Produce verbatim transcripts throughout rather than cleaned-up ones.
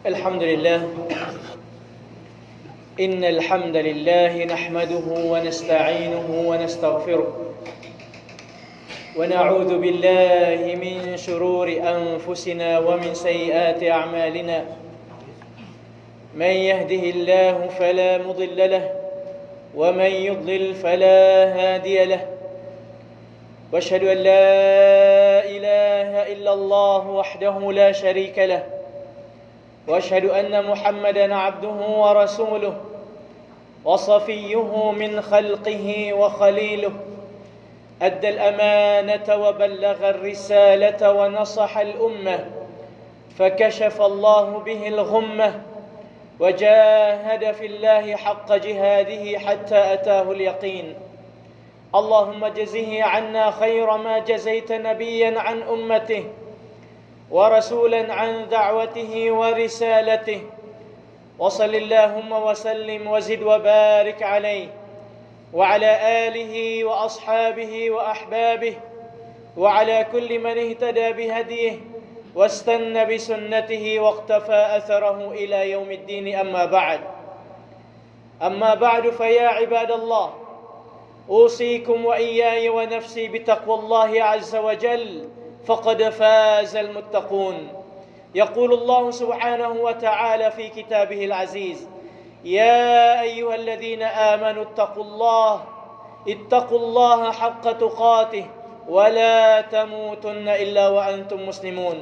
الحمد لله. إن الحمد لله نحمده ونستعينه ونستغفره، ونعوذ بالله من شرور أنفسنا ومن سيئات أعمالنا. من يهده الله فلا مضل له، ومن يضلل فلا هادي له. وأشهد أن لا إله إلا الله وحده لا شريك له، وأشهد أن محمدا عبده ورسوله، وصفيه من خلقه وخليله، أدى الأمانة وبلغ الرسالة ونصح الأمة، فكشف الله به الغمة، وجاهد في الله حق جهاده حتى أتاه اليقين. اللهم اجزه عنا خير ما جزيت نبيا عن أمته، ورسولا عن دعوته ورسالته، وصل اللهم وسلم وزد وبارك عليه، وعلى آله وأصحابه وأحبابه، وعلى كل من اهتدى بهديه، واستن بسنته واقتفى أثره إلى يوم الدين، أما بعد. أما بعد، فيا عباد الله، أوصيكم وإياي ونفسي بتقوى الله عز وجل، فقد فاز المتقون. يقول الله سبحانه وتعالى في كتابه العزيز: يا أيها الذين آمنوا اتقوا الله، اتقوا الله حق تقاته، ولا تموتن إلا وأنتم مسلمون.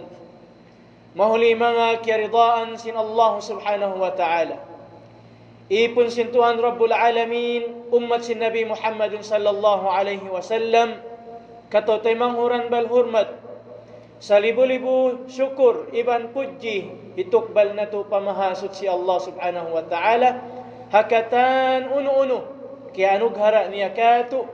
Mahuli manga kiyaridaan sin Allah Subhanahu wa Ta'ala. Ipun sin Tuhan Rabbul Alamin, ummat sin Nabi Muhammadun sallallahu alayhi wasallam, kataw-taymanghuran bal hurmat, salibu-libu sukur iban pudji, hitukbal natu' pa Mahasuchi Allah Subhanahu wa Ta'ala, ha katan unu-unu, kiyanughara niya katu',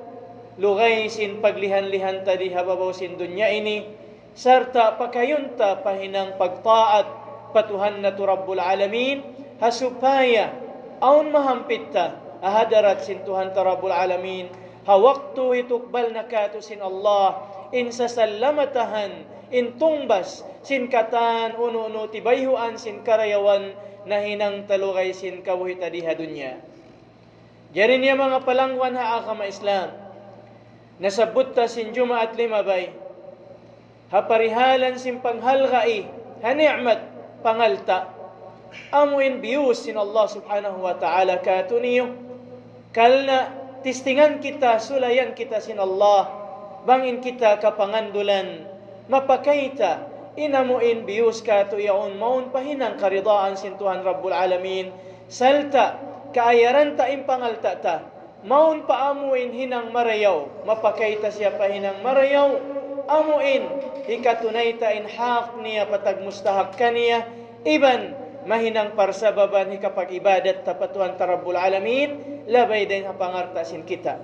lugay sin paglihan-lihan ta di ha babaw sin dunya ini, sarta' pakayun ta pa hinang pagtaat pa Tuhan natu' Rabbul Alamin, ha supaya awn mahampit ta ha hadarat sin Tuhan ta Rabbul Alamin, ha waktu hitukbal na katu' sin Allah in sasalamatahan, in tungbas sin katan unu-unu tibayhuan sin karayawan nahinang ta lugay sin kabuhi' ta di ha dunya. Jari niya manga palangguan ha agama Islam, nasabbut ta sin Jumaat limabay, ha parihalan sin panghalgai' ha ni'mat pangalta', amu in biyus sin Allah Subhanahu wa Ta'ala kātu'niyu. Karna' tistingan kita, sulayan kita sin Allah, bang in kita kapangandulan, mapakay ta in amu in biyus kātu' yaun mawn pa hinang karidaan sin Tuhan Rabbul Alamin, sarta' kaayaran ta in pangalta' ta, mawn pa amu in hinang marayaw, mapakay ta siya pa hinang marayaw, amu in hikatunay ta in hak niya pa tagmustahak kaniya, iban mahinang parsababan hikapag-ibadat ta pa Tuhan ta Rabbul Alamin, labay dayn ha pangalta' sin kita.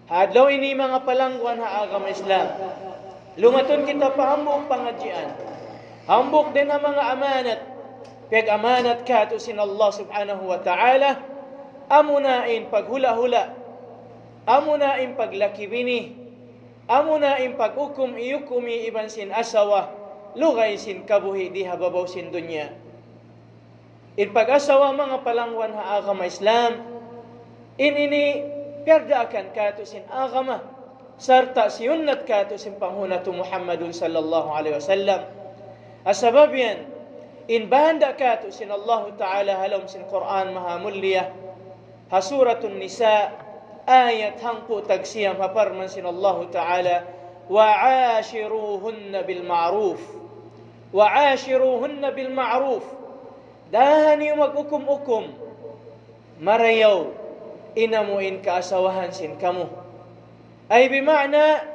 Ha adlaw ini manga palangguan ha agama Islam, lumatun kita pa hambuuk pangadjian. Hambuuk dayn ha manga amanat, piyag-amanat kātu' sin Allah Subhanahu wa Ta'ala, amuna in paghula'-hula', amuna in paglaki-bini, amuna in paghukum-iyukumi iban sin asawa, lugay sin kabuhi' di ha babaw sin dunya. In pag-asawa manga palangguan ha agama Islam, in ini piyardaakan kātu' sin agama, sarta' siyunnat kātu' sin panghu' natu' Muhammadun sallallahu alayhi wasallam. Ha sabab yan, in bahanda' kātu' sin Allahu Ta'ala ha lawm sin Qur'an mahamulliya, ha Suratun Nisa, ayat hangpu' tagsiyam ha parman sin Allahu Ta'ala, وعاشروهن بالمعروف. وعاشروهن بالمعروف. Daha niyu maghukum-hukum marayaw in amu in kaasawahan sin kamu. Ay bima'na,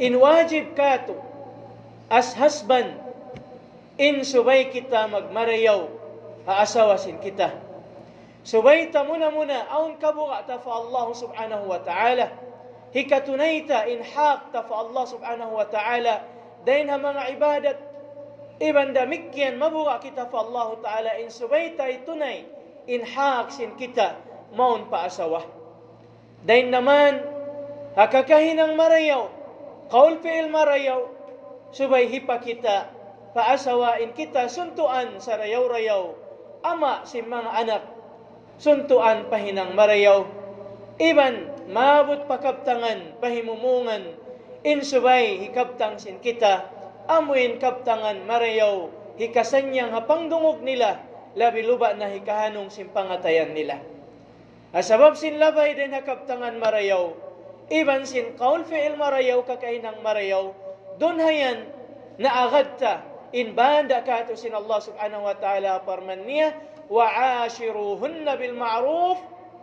in wajib kātu' as husband, in subay kita magmarayaw ha asawa sin kita. Subay ta muna-muna awn kabuga' ta pa Allah Subhanahu wa Ta'ala. Hikatunay ta in hak ta pa Allah Subhanahu wa Ta'ala dayn ha manga ibadat. Iban damikkiyan mabuga' kita pa Allah Ta'ala in subay ta hitunay in hak sin kita mawn pa asawa. Dayn naman ha kakahinang marayaw, kaul pi'il marayaw, subay hipakita' pa asawa in kita suntuan sarayaw-rayaw, ama' sin manga anak, suntuan pa hinang marayaw, iban maabut pa kabtangan, pa himumungan, in subay hikabtang sin kita, amu in kabtangan marayaw, hikasannyang ha pangdungug nila, labi luba na hikahanung sin pangatayan nila. Ha sabab sin labay dayn ha kabtangan marayaw, iban sin kaul fi'il marayaw, kakahinang marayaw, duun hayan naagad ta in banda' katu' sin Allah Subhanahu wa Ta'ala, parman niya, وعاشروهن بالمعروف,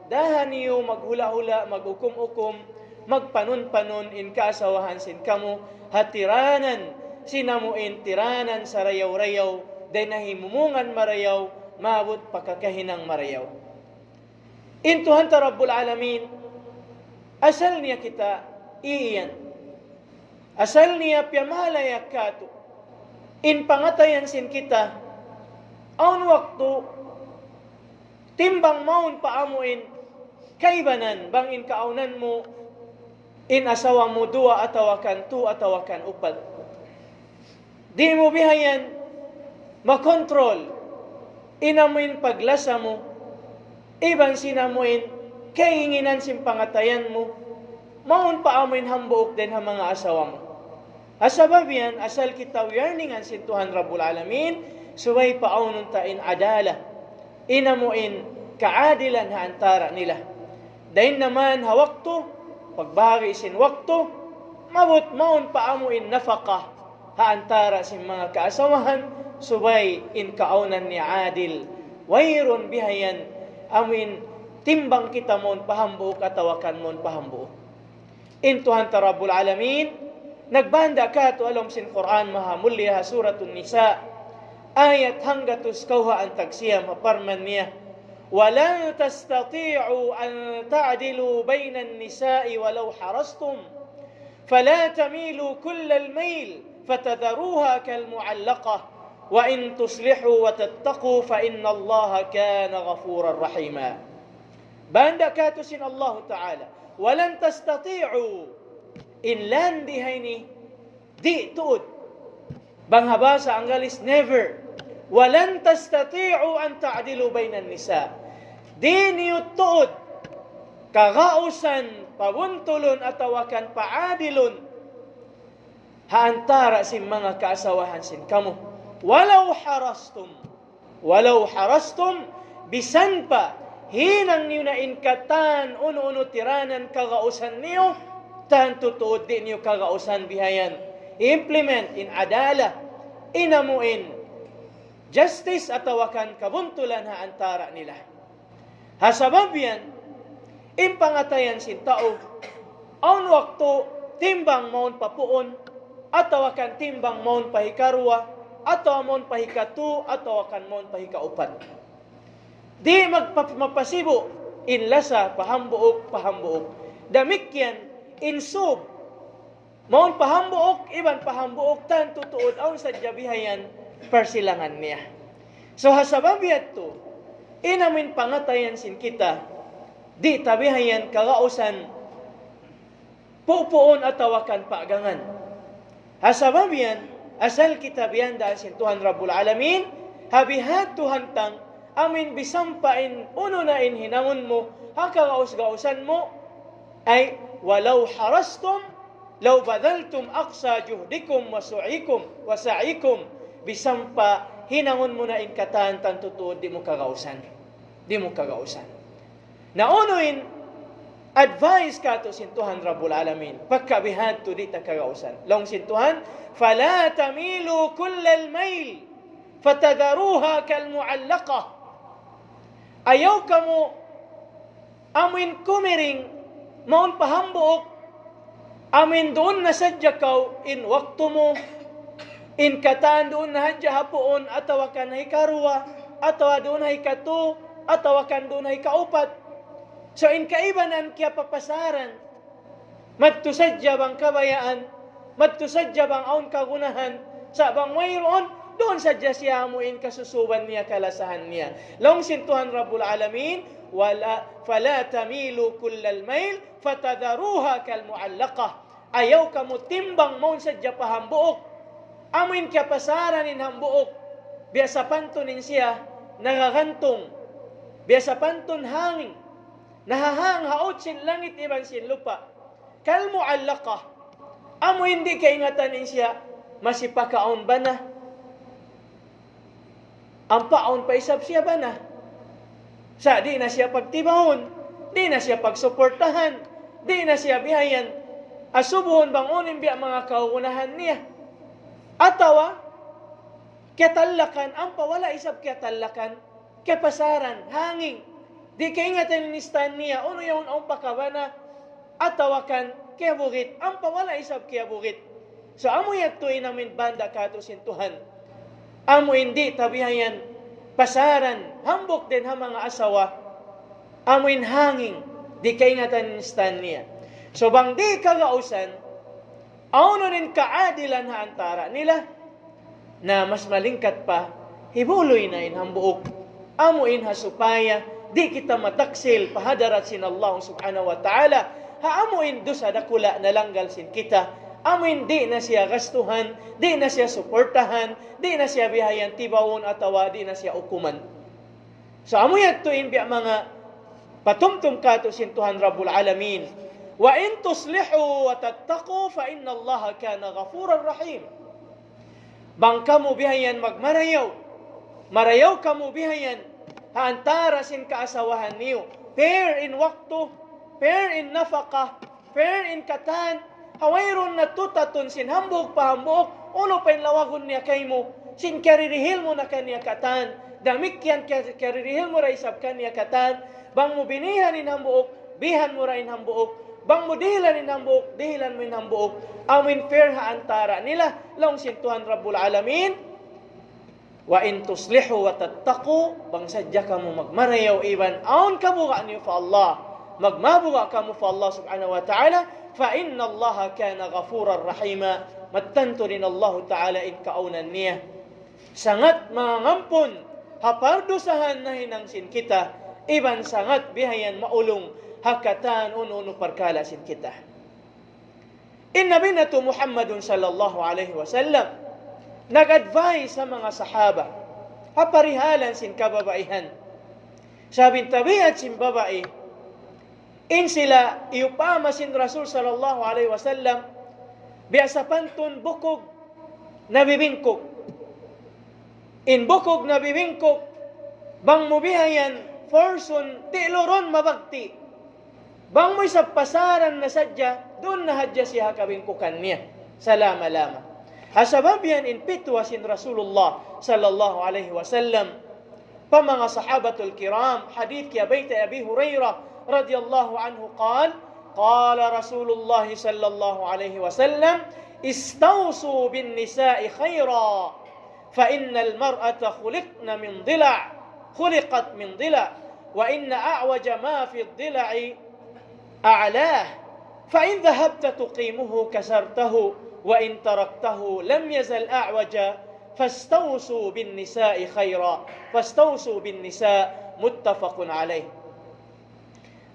daha niyu maghula'-hula', maghukum-hukum, magpanun-panun in kaasawahan sin kamu, ha tiranan sin amu in tiranan sarayaw-rayaw, dayn ha himumungan marayaw, maabut pa kakahinang marayaw. In Tuhan ta Rabbul Alamin, asal niya kita iiyan. Asal niya piyamahalayak katu' in pangatayan sin kita, awn waktu timbang mawn pa amu in kaibanan, bang in kaawnan mu in asawa mu duwa atawa kan tu atawa kan upat. Di' mu bihayan makontrol in amu in paglasa mu, iban sin amu in kainginan sin pangatayan mu, mawn pa amu in hambuuk dayn ha manga asawa mu. Ha sabab yan, asal kita warningan sin Tuhan Rabbul Alamin, subay paawnun ta in adala, in amu in kaadilan ha antara' nila. Dayn naman ha waktu, pagbahagi' sin waktu, maabut mawn pa amu in nafaqah ha antara' sin manga kaasawahan, subay in kaawnan niya adil. Wayruun bihayan, amu in timbang kita mawn pa hambuuk atawa kan mawn pa hambuuk. In Tuhan ta Rabbul Alamin, nagbanda' katu' ha lawm sin Qur'an Mahamulliya ha Suratun Nisa, ayat hanggatus kawhaan tag siyam, ha parman niya, ولن تستطيعوا أن تعدلوا بين النساء ولو حرصتم فلا تميلوا كل الميل فتذروها كالمعلقة وإن تصلحوا وتتقوا فإن الله كان غفورا رحيما. Banda' katu' sin Allahu Ta'ala, ولن تستطيعوا, in lan di ha ini, di' tuud. Bang ha bahasa Anggalis, never. ولن تستطيعوا أن تعدلوا بين النساء. Di' niyu tuud kagausan pabuntulun atawa kan paadilun ha antara' sin manga kaasawahan sin kamu. ولو حرصتم. ولو حرصتم, bisan pa hinang niyu na in katan unu-unu tiranan kagausan niyu, tantu tuud di' niyu kagausan bihayan i-implement in adala, in amu in justice atawa kan kabuntulan ha antara' nila. Ha sabab yan, in pangatayan sin tau, awn waktu timbang mawn pa puun, atawa kan timbang mawn pa hikaruwa, atawa mawn pa hikatu, atawa kan mawn pa hikaupat. Di' magpa-, mapasibu' in lasa pa hambuuk, pa hambuuk. Damikkiyan in sub, mawn pa hambuuk, iban pa hambuuk, tantu tuud awn sadja bihayan parsilangan niya. So, ha sabab yadtu, in amu in pangatayan sin kita, di' ta bihayan kagausan pupuun atawa kan pagangan. Ha sabab yan, asal kita biyandaan sin Tuhan Rabbul Alamin, ha bihadtu hantang, amu in bisan pa in unu na in hinangun mu, ha kagaus-gausan mu, ay, ولو حرصتم لو بذلتم أقصى جهدكم وسعيكم، وسعيكم, bisan pa hinangun mu na in katan, tantu tuud di' mu kagausan. Di' mu kagausan. Na unu in advice katu' sin Tuhan Rabbul Alamin? Pagka bihadtu di' ta kagausan. Laung sin Tuhan, فلا تميلوا كل الميل فتذروها كالمعلقة. Ayaw kamu amuin kumiring, mawn pa hambuuk, amuin duun na sadja kaw in waktu mu, in katan duun na hadja ha puun, atawa kan ha hikaruwa, atawa duun ha hikatu, atawa kan duun ha hikaupat. So, in kaibanan kiyapapasaran, madtu sadja bang kabayaan, madtu sadja bang awn kagunahan, sa' bang wayruun, duun sadja siya amu in kasusuban niya, kalasahan niya. Laung sin Tuhan Rabbul Alamin, ولا، فلا تميلوا كل الميل فتذروها كالمعلقة. Ayaw kamu timbang mawn sadja pa hambuuk. Amu in kapasaran in hambuuk, biya' sapantun in siya nagagantung, biya' sapantun hangin, nahahang ha ut sin langit iban sin lupa'. كالمعلقة. Amu in di' kaingatan in siya, masi pa kaawn bana. Ampa awn pa isab siya bana. Sa' di' na siya pagtibahun, di' na siya pagsuportahan, di' na siya bihayan asubuhun bang unu in biya' manga kagunahan niya. Atawa, kiyatallakan, ampa wala' isab kiyatallakan, kapasaran, hangin. Di' kaingatan in istan niya, unu yaun awn pa kabana, atawa kan kiyabugit, ampa wala' isab kiyabugit. So, amu yadtu in amu in banda' kātu' sin Tuhan. Amu in di' ta bihayan pasaran, hambuuk dayn ha manga asawa. Amu in hangin, di' kaingatan in istan niya. So, bang di' kagausan, awn unu in kaadilan ha antara nila, na mas malingkat pa, hibuluy na in hambuuk. Amu in ha supaya di' kita mataksil pa hadarat sin Allah subhanahu wa ta'ala. Ha amu in dusa dakula' nalanggal sin kita. Amu in di' na siya gastuhan, di' na siya suportahan, di' na siya bihayan tibawun atawa di' na siya ukuman. So, amu yadtu in biya' manga patumtum kātu' sin Tuhan Rabbul Alamin. وإن تصلحوا وتتقوا فإن الله كان غفورا رحيما. Bang kamu bihayan magmarayaw, marayaw kamu bihayan ha antara sin kaasawahan niyu, fair in waktu, fair in nafaka, fair in katan, ha wayruun na tutatun sin hambuuk pa hambuuk, unu pa in lawagun niya kaymu, sin kiyaririhil mu na kaniya katan, damikkiyan kiya-, kiyaririhil mu da isab kaniya katan, bang mu binihan in hambuuk, bihan mu da in hambuuk, bang mu dihilan in hambuuk, dihilan mu in hambuuk, amu in fair ha antara nila, laung sin Tuhan Rabbul Alamin, وإن تصلحوا وتتقوا, bang sadja kamu magmarayaw iban awn kabuga' niyu pa Allah, magmabuga' kamu pa Allah subhanahu wa ta'ala, فإن الله كان غفورا رحيما, mattan tuud in Allah ta'ala in kaawnan niya sangat mangampun ha pardusahan nahinang sin kita, iban sangat bihayan maulung ha katan unu-unu parkala' sin kita. In Nabi natu' Muhammadun sallallahu alayhi wasallam nag-advise ha manga sahaba ha parihalan sin kababaihan. Sabab in tabiat sin babai, in sila iyupama sin Rasul sallallahu alayhi wasallam, biya' sapantun bukug nabibingkug. In bukug nabibingkug, bang mu bihayan, forsun, tiklurun mabagti'. Bang mu isab pasaran na sadja, duun na hadja siya ha kabingkukan niya. Salama-lama. Ha sabab yan in pitwa sin Rasulullah sallallahu alayhi wasallam pa manga sahabatul kiram, hadith kiyabayta' Abi Hurairah radiyallahu anhu قال: قال رسول الله صلى الله عليه وسلم: استوصوا بالنساء خيرا، فإن المرأة خلقن من ضلع، خلقت من ضلع، وإن أعوج ما في الضلع أعلاه، فإن ذهبت تقيمه كسرته، وإن تركته لم يزل أعوجا، فاستوصوا بالنساء خيرا، فاستوصوا بالنساء، متفق عليه.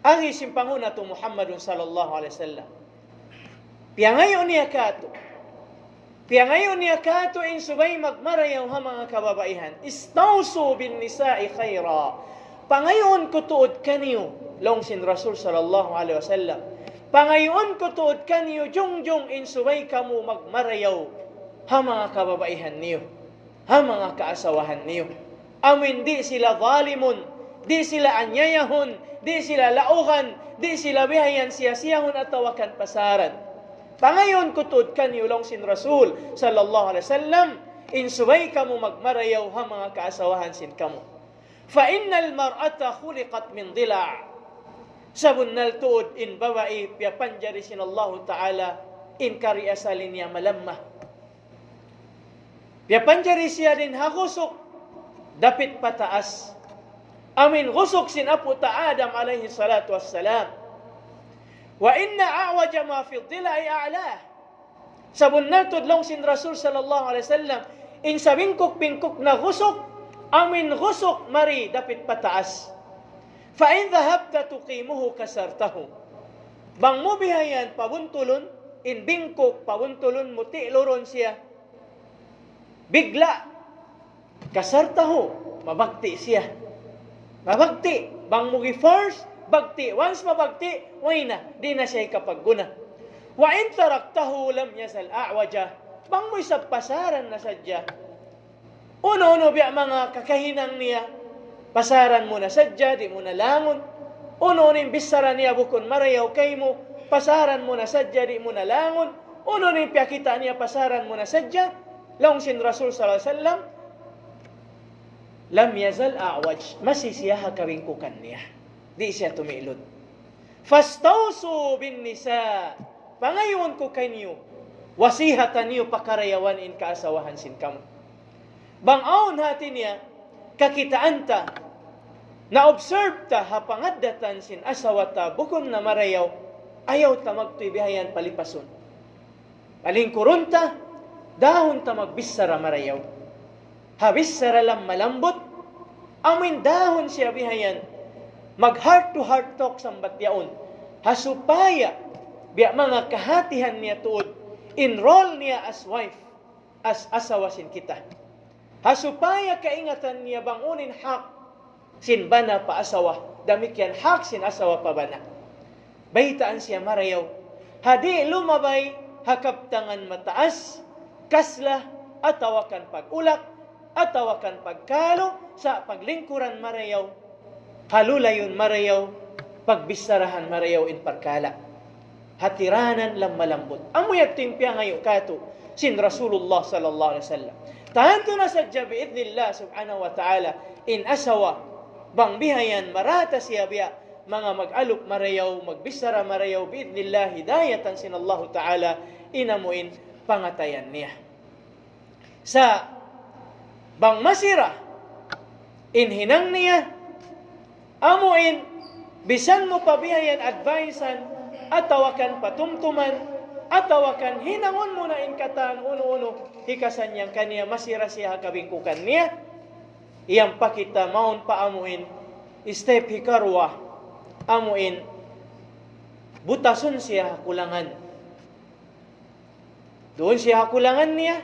Agi sin panghu' natu' Muhammadun sallallahu alayhi wasallam. Piyangayu' niya kātu'. Piyangayu' niya kātu' in subay magmarayaw ha manga kababaihan. استوصوا بالنساء خيرا. Pangayuun ku tuud kaniyu, laung sin Rasul sallallahu alayhi wasallam. Pangayuun ku tuud kaniyu, jungjung in subay kamu magmarayaw ha manga kababaihan niyu, ha manga kaasawahan niyu. Amuin di' sila zalimun, di' sila anyayahun, di' sila laugan, di' sila bihayan siya-siyahun atawa kan pasaran. Pangayuun ku tuud kaniyu, laung sin Rasul sallallahu alayhi wasallam, in subay kamu magmarayaw ha manga kaasawahan sin kamu. فإن المرأة خلقت من ضلع. Sabunnal tuud in babai piyapanjari sin Allahu Ta'ala in kari asal niya malamma. Piyapanjari siya dayn ha gusuk dapit pataas. Amuin gusuk sin apu' ta Adam alayhi salatu wassalam. وإن أعوج ما في الضلع أعلاه. Sabunnal tuud, laung sin Rasul sallallahu alayhi wasallam, in sabingkuk-bingkuk na gusuk, amuin gusuk mari dapit pataas. فإن ذهبت تقيمه كسرته. Bang mu bihayan pabuntulun, in bingkuk pabuntulun mu, tiklurun siya. Bigla', kasartahu, mabagti' siya. Mabagti', bang mu gi-force, bagti', once mabagti', way na, di' na siya hikapagguna. وإن تركته لم يزل أعوجا. Bang mu isab pasaran na sadja. Unu-unu biya' manga kakahinang niya, pasaran mu na sadja, di' mu na langun. Unu-unu in bichara niya bukun marayaw kaymu, pasaran mu na sadja, di' mu na langun. Unu-unu in piyakita' niya, pasaran mu na sadja. Laung sin Rasul sallallahu alayhi wasallam, لم يزل أعوج. Masi siya ha kabingkukan niya. Di' siya tumi'lud. فاستوصوا بالنساء. Pangayuun ku kaniyu, wasihatan niyu pakarayawan in kaasawahan sin kamu. Bang awn hati niya, kakitaan ta, na-observe ta ha pangaddatan sin asawa ta bukun na marayaw, ayaw ta magtuy bihayan palipasun. Palingkurun ta, dahun ta magbichara marayaw. Ha bichara lamma-lambut, amuin dahun siya bihayan, mag heart to heart talk sambat yaun. Ha supaya, biya' manga kahatihan niya tuud, in role niya as wife, as asawa sin kita. Ha supaya kaingatan niya bang unu in hak sin bana pa asawa, damikkiyan hak sin asawa pa bana. Baytaan siya marayaw. Ha di' lumabay ha kabtangan mataas, kasla, atawa kan pag-ulak, atawa kan pagkalu, sa' paglingkuran marayaw, ha lulayun marayaw, pagbicharahan marayaw in parkala'. Hatiranan lamma-lambut. Amu yadtu in piyangayu' katu' sin Rasulullah sallallahu alayhi wasallam. Tantu na sadja bi'idhnillah subhanahu wa ta'ala, in asawa, bang bihayan marata siya biya' manga mag-alup marayaw, magbichara marayaw, bi'idhnillah, hidayatan sin Allahu ta'ala, in amuin pangatayan niya. Sa' bang masi ra in hinang niya, amuin bisan mu pa bihayan advice-an, atawa kan patumtuman, atawa kan hinangun mu na in katan unu-unu hikasannyang kaniya, masi ra siya ha kabingkukan niya, iyan pa kita mawn pa amuin step hikaruwa, amuin butasun siya ha kulangan. Duun siya ha kulangan niya,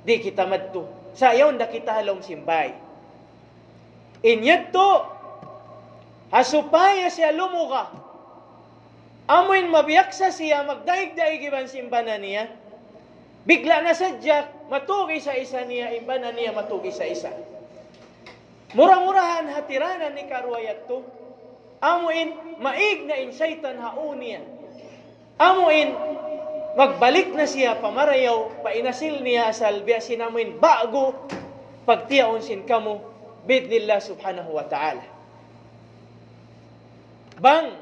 di' kita madtu. Sa' yaun da kita ha lawm sin bāy. In yadtu, ha supaya siya lumuga. Amuin mabiyaksa siya magdaig-daig iban sin bana niya. Bigla' na sadja, matug isa-isa niya, in bana niya matug isa-isa. Mura-murahan hatiranan hikaruwa yadtu. Amuin maig na in saytan ha ū niya. Amuin magbalik na siya pa marayaw, pa inasil niya asal biya' sin amuin ba'gu pagtiyaun sin kamu, bi'idhnillah subhanahu wa ta'ala. Bang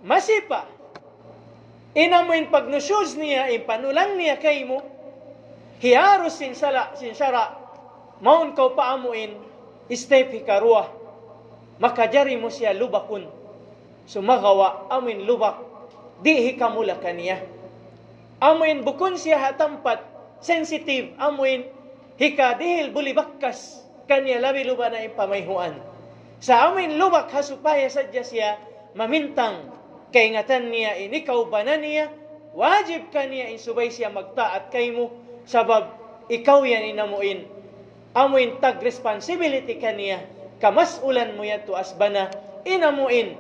masi pa in amuin pagnusyuz niya, in panulang niya kaymu, hiyarus sin sala', sin sara', mawn kaw pa amuin step hikaruwa, makajari mu siya lubakun. Sumagawa' amuin lubak, di' hikamula kaniya. Amuin bukun siya ha tampat sensitive, amuin hikadihil buli bakkas kaniya labi luba na in pamayhuan. Sa' amuin lubak ha supaya sadja siya mamintang kaingatan niya in ikaw bana niya, wajib kaniya in subay siya magtaat kaymu, sabab ikaw yan in amuin, amuin tag responsibility kaniya, kamas'ulan mu yadtu as bana, in amuin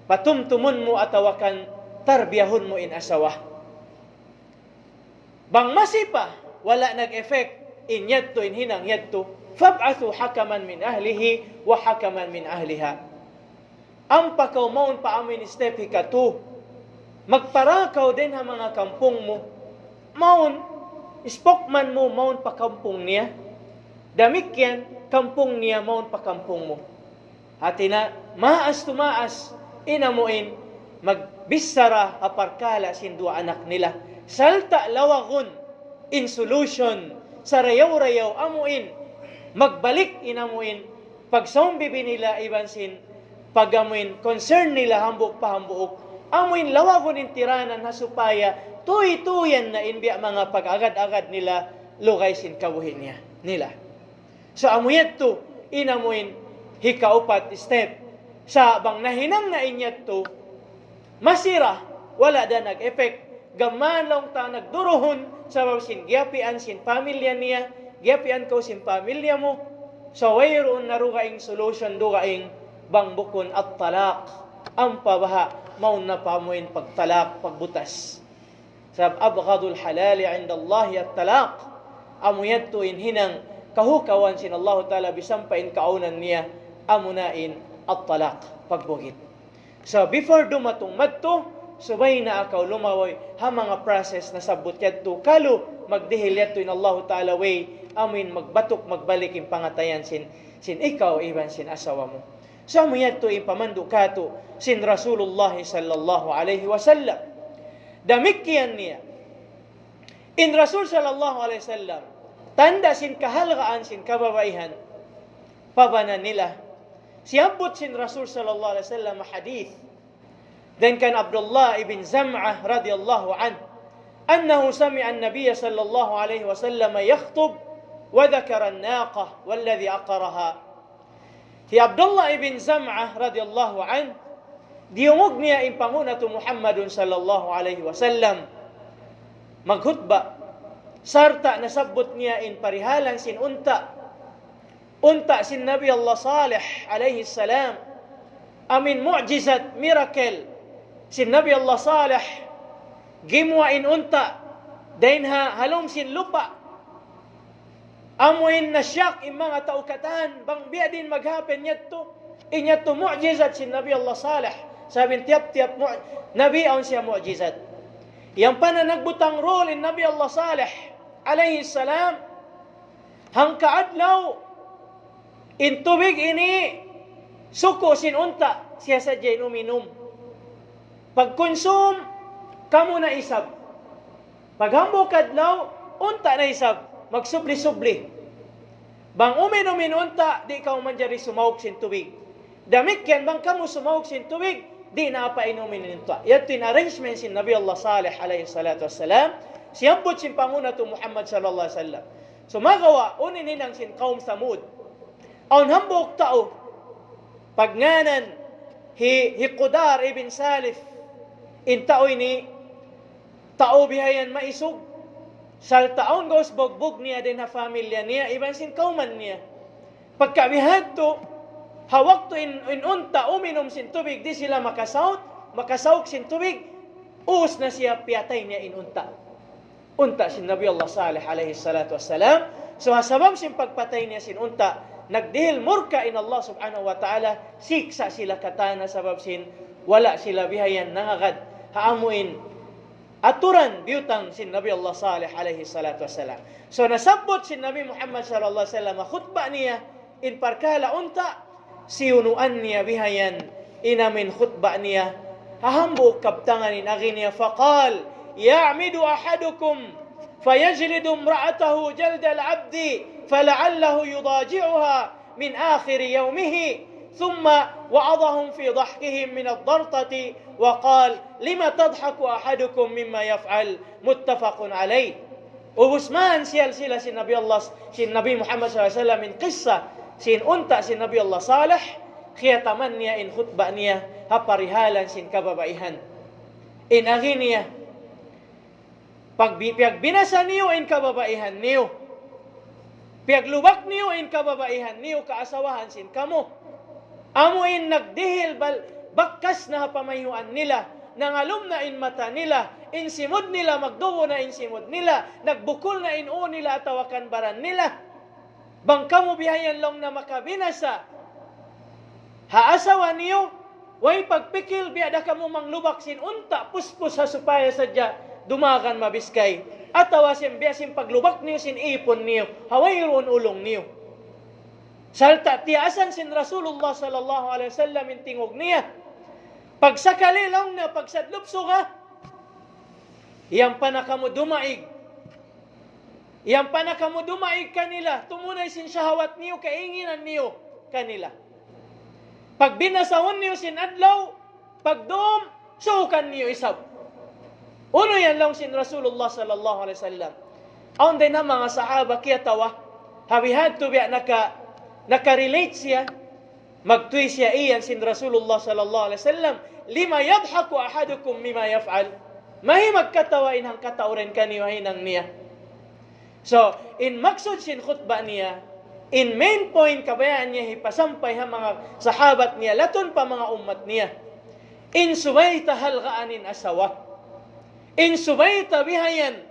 patumtumun mu atawa kan tarbiyahun mu in asawa. Bang masi pa, wala' nag-effect in yadtu, in hinang yadtu, فابعثوا حكما من أهله وحكما من أهلها. Ampa kaw mawn pa amuin step hikatu. Magpara kaw dayn ha manga kampung mu. Mawn, spokesman mu mawn pa kampung niya. Damikkiyan, kampung niya mawn pa kampung mu. Hati niya, maas tumaas, in amuin magbichara ha parkala' sin duwa anak nila. Sarta' lawagun in solution, sarayaw-rayaw amuin magbalik in amuin pagsaumbibi nila iban sin pag-amuin concern nila hambuuk pa hambuuk. Amuin lawagun in tiranan ha supaya tuy-tuyan na in biya' manga pag-agad-agad nila lugay sin kabuhi' niya, nila. So, amu yadtu, in amuin hikaupat step. Sa' bang nahinang na in yadtu, masi ra, wala' da nag-effect. Gam mayan laung ta nagduruhun, sabab sin giyapian sin pamilya niya, Giyapian kaw sin pamilya mu, sa' wayruun na dugaing solution, dugaing bang bukun at-talaq. Ampa baha', mawn na pa amuin pagtalak, pagbutas. Sabab أبغض الحلال عند الله الطلاق. Amu yadtu in hinang kahukawan sin Allahu Ta'ala bisan pa in kaawnan niya, amuna in at-talak, pagbugit. So, before dumatung madtu, subay na kaw lumawaw ha manga process nasabbut yadtu. Kalu, magdihil yadtu in Allahu Ta'ala way, amuin magbatuk, magbalik in pangatayan sin, sin ikaw, iban sin asawa mu. So, amu yadtu in pamandu' katu', sin Rasulullah sallallahu alayhi wasallam. Damikkiyan niya. In Rasul sallallahu alayhi wasallam, tanda' sin kahalgaan sin kababaihan, pabana nila. Siyabbut sin Rasul sallallahu alayhi wasallam hadith. Dayn kan Abdullah ibn Zam'ah radiyallahu anhu, أنه سمع النبي صلى الله عليه وسلم يخطب وذكر الناقة والذي عقرها. Hi Abdullah ibn Zam'ah radiyallahu anhu, diyungug niya in panghu' natu' Muhammadun sallallahu alayhi wasallam maghutba, sarta' nasabbut niya in parihalan sin unta'. Unta' sin Nabi Allah Salih alayhi salam. Amuin mu'jizat, miracle sin Nabi Allah Salih. Gimuwa' in unta' dayn ha, ha lawm sin lupa'. Amuin na-shock in manga tau katan, bang biya' diin mag-happen yadtu. In yadtu mu'jizat sin Nabi Allah Salih. Sabab in tiyap-tiyap mu-, Nabi awn siya mu'jizat. Yan pa na nagbutang rule in Nabi Allah Salih alayhi salam. Hangka adlaw, in tubig ini, suku' sin unta', siya sadja in uminum. Pagkunsum, kamu na isab. Paghambuuk adlaw, unta' na isab, magsubli-subli. Bang uminum in unta', di' kaw manjari sumauk sin tubig. Damikkiyan bang kamu sumauk sin tubig, di' na apa inumin in unta'. Yadtu in arrangement sin Nabi Allah Salih alayhi salatu wassalam, siyabbut sin panghu' natu' Muhammad sallallahu alayhi wasallam. Sumagawa', unu in hinang sin kawm Samud. Awn hambuuk tau, pagngānan hi, hi Qudar ibn Salif, in tau ini, tau bihayan maisug, sarta' awn gaus bugbug niya dayn ha pamilya niya, iban sin kawman niya. Pagka bihadtu, ha waktu in, in unta' uminum sin tubig, di' sila makasaut, makasauk sin tubig, ubus na siya, piyatay niya in unta'. Unta' sin Nabi Allah Salih alayhi salatu wassalam. So, ha sabab sin pagpatay niya sin unta', nagdihil murka in Allah subhanahu wa ta'ala, siksa' sila katan ha sabab sin wala' sila bihayan nangagad ha amuin aturan biyutang sin Nabi Allah Salih alayhi salatu wassalam. So, nasabbut sin Nabi Muhammad sallallahu alayhi wasallam khutba niya, in parkala' unta', siyunuan niya bihayan, in amuin khutba niya, ha hambuuk kabtangan in agi niya, فقال: يعمد أحدكم فيجلد امرأته جلد العبد فلعله يضاجعها من آخر يومه. ثم وعظهم في ضحكهم من الضرطة وقال: لم تضحك أحدكم مما يفعل؟ متفق عليه. Ubus man siyalsila sin Nabi Allah, sin Nabi Muhammad sallallahu alayhi wasallam in kissa, sin unta' sin Nabi Allah Salih, kiyataman niya in khutba niya, ha parihalan sin kababaihan. In agi niya, pagbi-, piyagbinasa niyu in kababaihan niyu. Piyaglubak niyu in kababaihan niyu, kaasawahan sin kamu. Amu in nagdihil bal-, bakkas na ha pamayhuan nila, nangalum na in mata nila, in simud nila, magdugu na in simud nila, nagbukul na in ū nila atawa kan baran nila. Bang kamu bihayan laung na makabinasa ha asawa niyu, way pagpikil biya' da kamu manglubak sin unta' puspus ha supaya sadja dumagan mabiskay. Atawa sin biya' sin paglubak niyu sin ipun niyu, ha wayruun ulung niyu. Sarta' tiyaasan sin Rasulullah sallallahu alayhi wasallam in tingug niya. Pagsakali laung niya, pagsadlup suga, yan pa na kamu dumaig. Yan pa na kamu dumaig kanila, tumunay sin shahawat niyu, kainginan niyu kanila. Pagbinasahun niyu sin adlaw, pagdum, suukan niyu isab. Unu yan laung sin Rasulullah sallallahu alayhi wasallam. Awn dayn ha manga sahaba kiyatawa, ha bihadtu biya' naka-, naka-relate siya, magtuy siya iyan sin Rasulullah sallallahu alayhi wasallam, لم يضحك أحدكم مما يفعل؟ Mayta' magkatawa in hangkatau dayn kaniyu ha hinang niya? So, in maksud sin khutba niya, in main point kabayaan niya hipasampay ha manga sahabat niya, latun pa manga ummat niya. In subay ta halgaan in asawa. In subay ta bihayan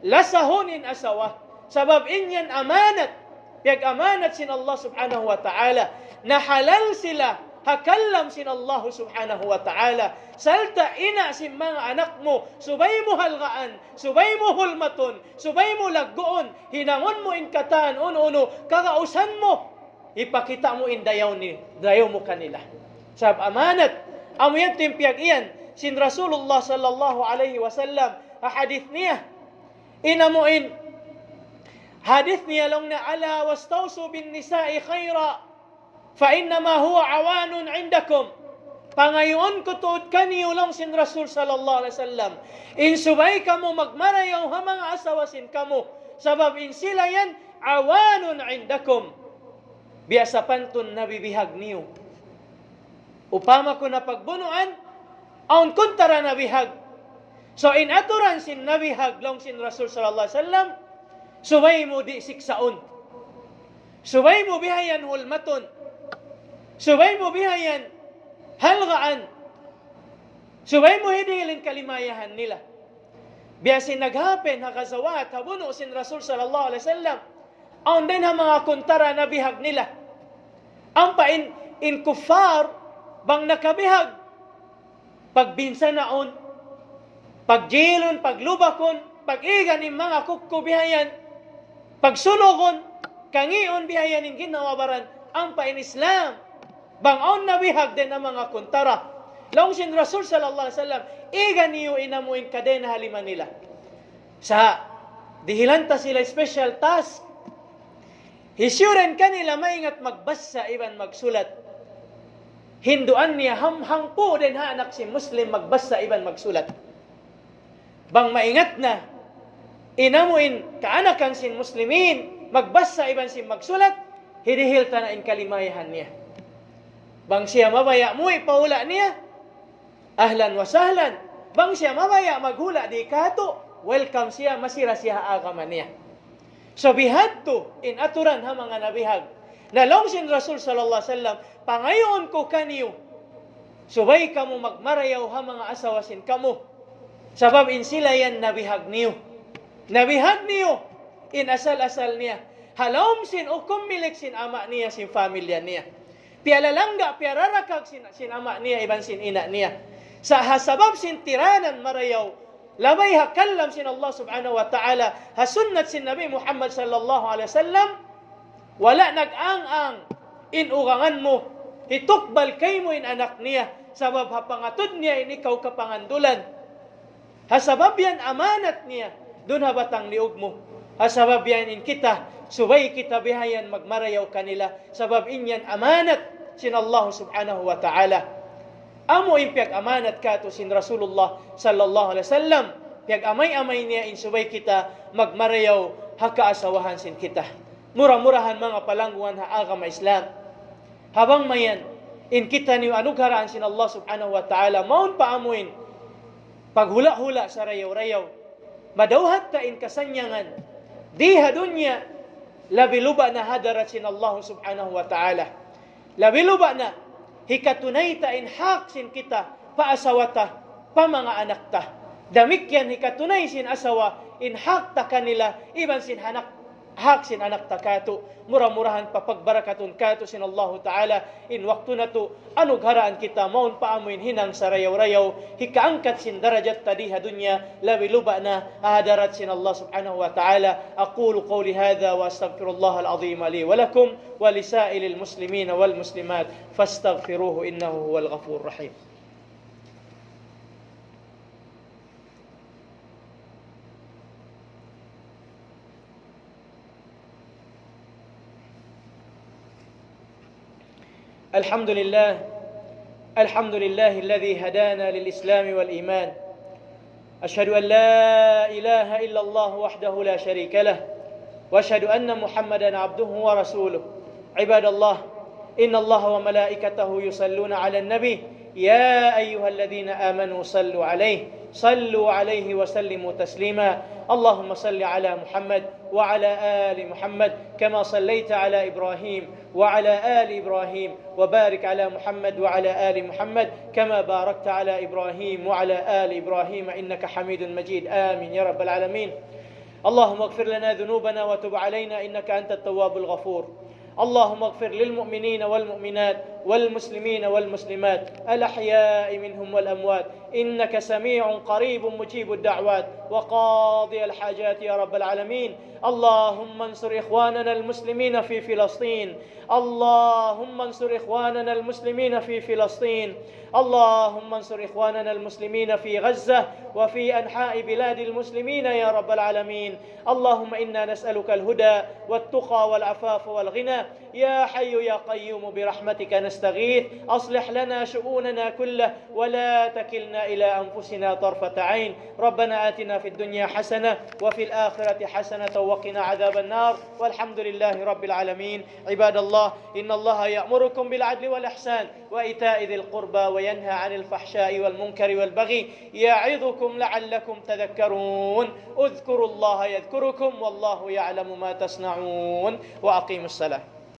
lasahun in asawa. Sabab in yan amanat, piyag-amanat sin Allah Subhanahu wa Ta'ala. Na halal sila ha kalam sin Allah Subhanahu wa Ta'ala. Sarta' ina' sin manga anak mu, subay mu halgaan, subay mu hulmatun, subay mu lagguun, hinangun mu in katan unu-unu kagausan mu, hipakita' mu in dayaw ni, dayaw mu kanila. Sabab amanat, amu yan in piyag-iyan sin Rasulullah sallallahu alayhi wasallam ha hadith niya. In amu in hadith niya laung niya, ألا واستوصوا بالنساء خيرا فإنما هن عوان عندكم. Pangayuun ku tuud kaniyu laung sin Rasul sallallahu alayhi wasallam. In subay kamu magmarayaw ha manga asawa sin kamu. Sabab in sila yan عوان عندكم. Biya' sapantun nabibihag niyu. Upama ku na pagbunuan, awn kuntara nabihag. So in aturan sin nabihag laung sin Rasul sallallahu alayhi wasallam, subay mu di' siksaun. Subay mu bihayan hulmatun. Subay mu bihayan halgaan. Subay mu hidihil in kalimayahan nila. Biya' sin nag-happen ha ghazawat, ha bunu' sin Rasul sallallahu alayhi wasallam. Awn dayn ha manga kuntara nabihag nila. Ampa in, in kuffar, bang nakabihag, pagbinsanaun, pagjilun, paglubakun, pag-igan in manga kukku bihayan, pagsunugun, kangiun bihayan in ginhawa-baran, ampa in Islam, bang awn nabihag dayn ha manga kuntara. Laung sin Rasul sallallahu alayhi wasallam, iga niyu in amu in kadena ha lima nila. Sa' dihilan ta sila special task. Hisiyu dayn kanila maingat magbasa iban magsulat, hinduan niya ham-, hangpu' dayn ha anak sin Muslim magbasa iban magsulat. Bang maingat na in amu in kaanakan sin Muslimin magbasa iban sin magsulat, hidihil ta na in kalimayahan niya. Bang siya mabaya' muwi' pa hula' niya, ahlan wa sahlan. Bang siya mabaya' maghula' di' katu', welcome siya, masira siya ha agama niya. So bihadtu in aturan ha manga nabihag. Na laung sin Rasul sallallahu alayhi wasallam, pangayuun ku kaniyu, subay kamu magmarayaw ha manga asawa sin kamu. Sabab in sila yan nabihag niyu. Nabihag niyu in asal-asal niya. Ha lawm sin hukum milik sin ama' niya, sin pamilya niya. Piyalalangga', piyararakag sin, sin ama' niya iban sin ina' niya. Sa' ha sabab sin tiranan marayaw, labay ha kalam sin Allah Subhanahu wa Ta'ala, ha sunnat sin Nabi Muhammad sallallahu alayhi wasallam, wala' nag-ang-ang in ugangan mu, hitukbal kaymu in anak niya, sabab ha pangatud niya in ikaw kapangandulan. Ha sabab yan amanat niya duun ha batang liug mu. Ha sabab yan in kita, subay kita bihayan magmarayaw kanila. Sabab in yan amanat sin Allah Subhanahu wa Ta'ala. Amu in piyag-amanat katu' sin Rasulullah sallallahu alayhi wasallam. Piyag-amay-amay niya in subay kita magmarayaw ha kaasawahan sin kita. Mura-murahan manga palangguan ha agama Islam. Ha bang mayan, in kitaniyu anugharaan sin Allah Subhanahu wa Ta'ala, mawn pa amuin paghula'-hula' sarayaw-rayaw. Madawhat ta in kasannyangan di ha dunya, labi luba' na ha hadarat sin Allah Subhanahu wa Ta'ala. Labi luba' na hikatunay ta in hak sin kita pa asawa ta, pa manga anak ta. Damikkiyan hikatunay sin asawa in hak ta kanila, iban sin hanak, hak sin anak ta katu'. Mura-murahan papagbarakatun katu' sin Allahu Ta'ala in waktu natu', anugharaan kita mawn pa amuin hinang sarayaw-rayaw, hikaangkat sin darajat ta di ha dunya, labi luba' na ha hadarat sin Allah Subhanahu wa Ta'ala. أقول قولي هذا وأستغفر الله العظيم لي ولكم ولسائر المسلمين والمسلمات فاستغفروه إنه هو الغفور الرحيم. الحمد لله. الحمد لله الذي هدانا للإسلام والإيمان. أشهد أن لا إله إلا الله وحده لا شريك له، وأشهد أن محمدا عبده ورسوله. عباد الله، إن الله وملائكته يصلون على النبي، يا أيها الذين آمنوا صلوا عليه، صلوا عليه وسلموا تسليما. اللهم صل على محمد وعلى آل محمد كما صليت على إبراهيم وعلى آل إبراهيم، وبارك على محمد وعلى آل محمد كما باركت على إبراهيم وعلى آل إبراهيم إنك حميد مجيد. آمين يا رب العالمين. اللهم اغفر لنا ذنوبنا وتب علينا إنك أنت التواب الغفور. اللهم اغفر للمؤمنين والمؤمنات والمسلمين والمسلمات الأحياء منهم والأموات إنك سميع قريب مجيب الدعوات وقاضي الحاجات يا رب العالمين. اللهم انصر إخواننا المسلمين في فلسطين. اللهم انصر إخواننا المسلمين في فلسطين. اللهم انصر إخواننا المسلمين في غزة وفي أنحاء بلاد المسلمين يا رب العالمين. اللهم إنا نسألك الهدى والتقى والعفاف والغنى. يا حي يا قيوم برحمتك نستغيث، أصلح لنا شؤوننا كله ولا تكلنا إلى أنفسنا طرفة عين. ربنا آتنا في الدنيا حسنة وفي الآخرة حسنة وقنا عذاب النار. والحمد لله رب العالمين. عباد الله، إن الله يأمركم بالعدل والإحسان وإيتاء ذي القربى وينهى عن الفحشاء والمنكر والبغي يعظكم لعلكم تذكرون. اذكروا الله يذكركم والله يعلم ما تصنعون. وأقيموا الصلاة.